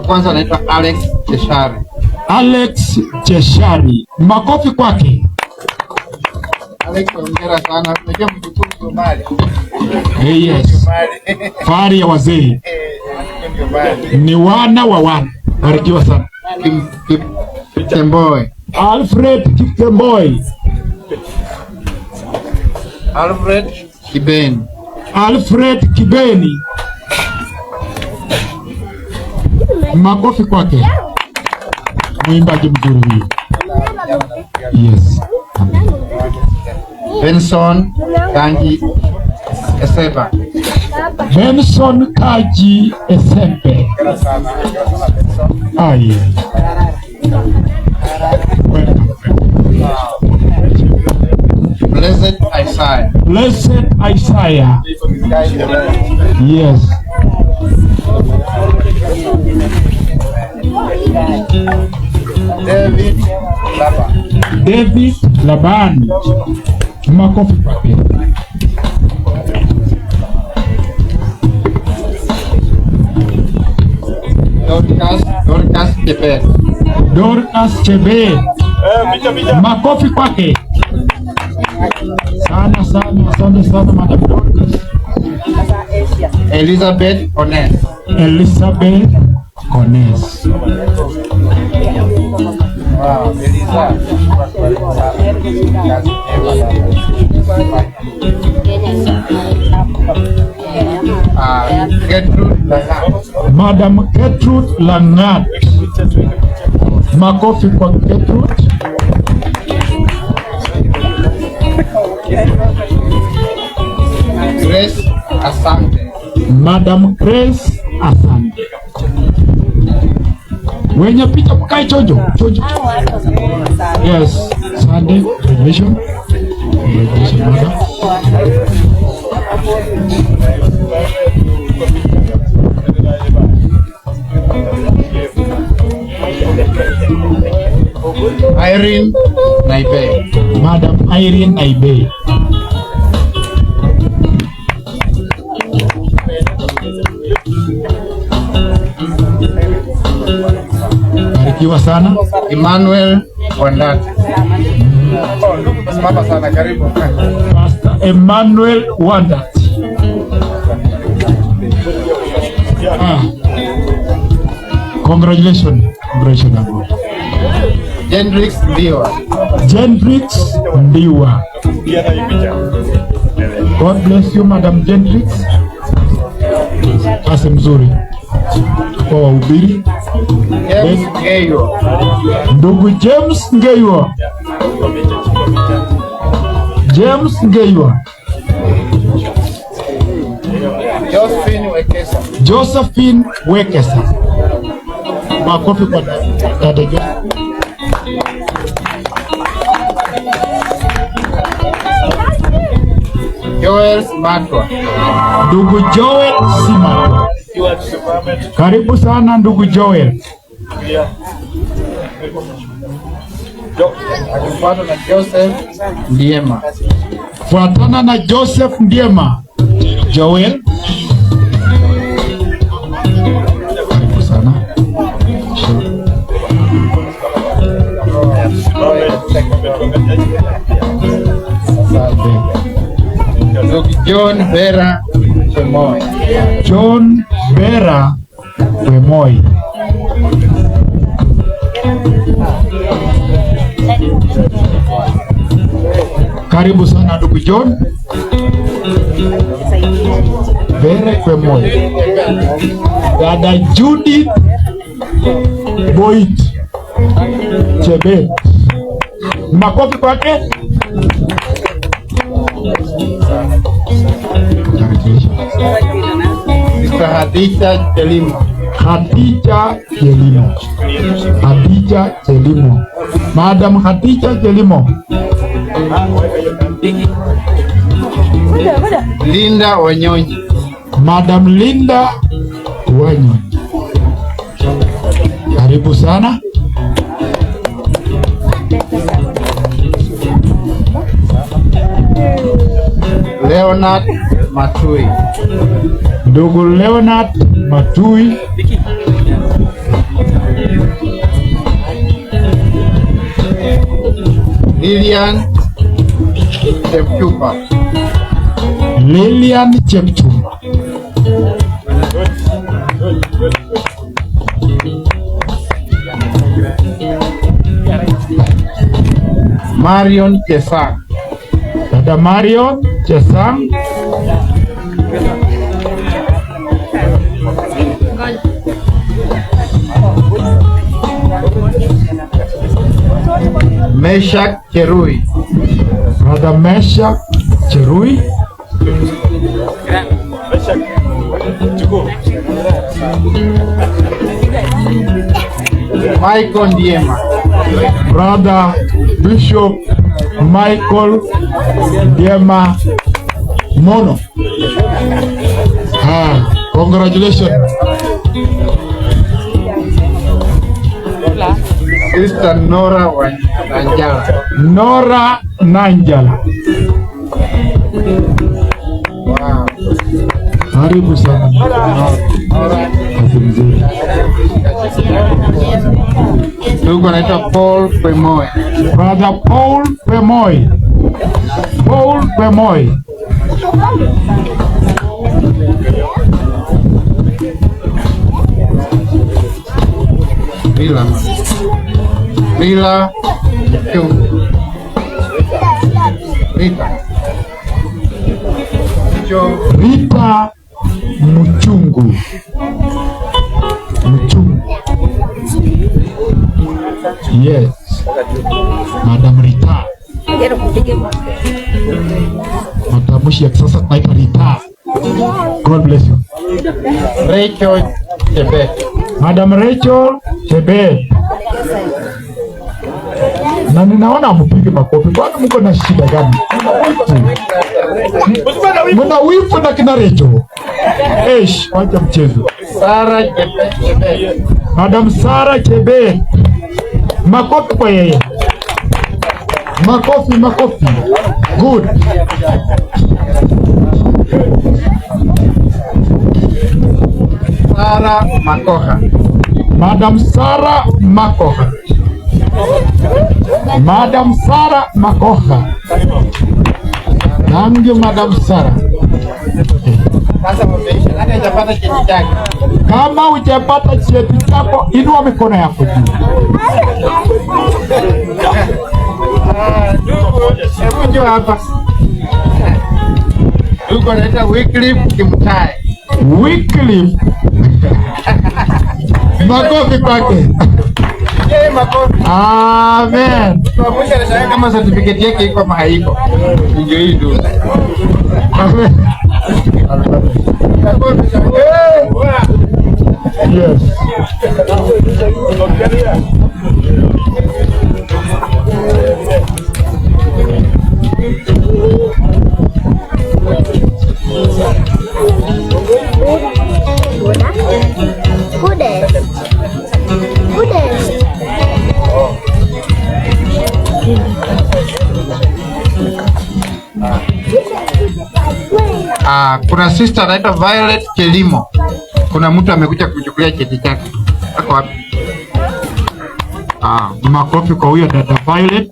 kwanza anaitwa Alex Cheshari. Alex Cheshari, makofi kwake. Alex, hongera sana. Unajua mjukuu Msomali. Hey, yes. Fahari ya wazee ni wana wa wana. Barikiwa sana. Kipkemboi. Alfred Kipkemboi, Alfred Kibeni. Alfred Kibeni, makofi kwake, mwimbaji mzuri huyu. Yes. Benson Kanji Eseba. Benson Kaji Esembe. Ah, yeah. Welcome. Blessed Isaiah. Blessed Isaiah. Yes. David Laba. David Laban. Makofi kwake. Dorcas Chebet. Dorcas Chebet. Makofi kwake. Sana sana, asante sana Madam Dorcas. Elizabeth Ones. Elizabeth Ones. Wow, Eliza. Gertrude Langat. Madam Gertrude Langat. Makofi kwa Gertrude. Grace Asante. Madam Grace Asante. Wenye picha mkae chonjo. Chonjo. Yes, Sunday, congratulations. Congratulations, madam. Irene Naibe. Madam Irene Naibe. Barikiwa sana. Emmanuel Wandati. Oh, ndugu simama sana, karibu. Pastor Emmanuel Wandati. Ah. Congratulations. Congratulations. Jendrix Ndiwa. Jendrix Ndiwa. God bless you, Madam Jendrix. Kazi mzuri kwa wahubiri. James Ngeyo. Ndugu James Ngeywa. James Ngeywa. Josephine Wekesa. Josephine Wekesa. Makofi kwa dada Josephine. Joel Simatwa. Ndugu Joel Simatwa. Karibu sana ndugu Joel. Akifuatwa na Joseph Ndiema. Fuatana na Joseph Ndiema. Joel. Karibu sana. Ndugu John Vera Chemoi. John Vera Wemoi. Karibu sana ndugu John Vera Wemoi. Dada Judith Boit Chebet. Makofi kwake. Sister Hadija Chelimo. Khadija Chelimo. Khadija Chelimo. Madam Khadija Chelimo. Linda Wanyonyi. Madam Linda Wanyonyi. Karibu sana. Leonard Matui. Ndugu Leonard Matui. Lilian Chepchumba. Lilian Chepchumba. Marion Chesang. Dada Marion Chesang. Meshak Cherui. Brother Meshak Cherui. Michael Ndiema. Brother Bishop Michael Ndiema Mono. Ah, congratulations. Sister Nora Wanjala. Nora Nanjala. Wow. Karibu sana. Kazi mzuri. Ndugu anaitwa Paul Kwemoe. Brother Paul Kwemoe. Paul Kwemoe. Rila. Rila Mchungu. Rita. Mchungu. Rita Mchungu. Mchungu. Yes. Madam Rita. Matamshi ya kisasa tunaita Rita. God bless you. Rachel Chebet. Madam Rachel Chebet. Na ninaona mpige makofi. Kwani mko na shida gani? Mna wivu na kina Rachel. Eish, wacha mchezo. Sarah Chebet. Madam Sarah Chebet. Makofi kwa yeye. Makofi, makofi. Good. Sarah Makoha. Madam Sarah Makoha. Madam Sarah Makoha. Thank you, Madam Sarah. Sasa wameisha. Nani hajapata cheti chake? Kama hujapata cheti chako, inua mikono yako juu. Hebu njoo hapa. Ndugu anaitwa Wycliffe Kimutai. Wycliffe. Makofi kwake. Yeye makofi. Amen. Kwa mwisho anashangaa kama certificate yake iko ama haiko. Ndio hii ndio. Amen. Makofi. Yes. Kuna sister anaitwa Violet Chelimo. Kuna mtu amekuja kuchukulia cheti chake. Ako wapi? Makofi kwa huyo dada Violet.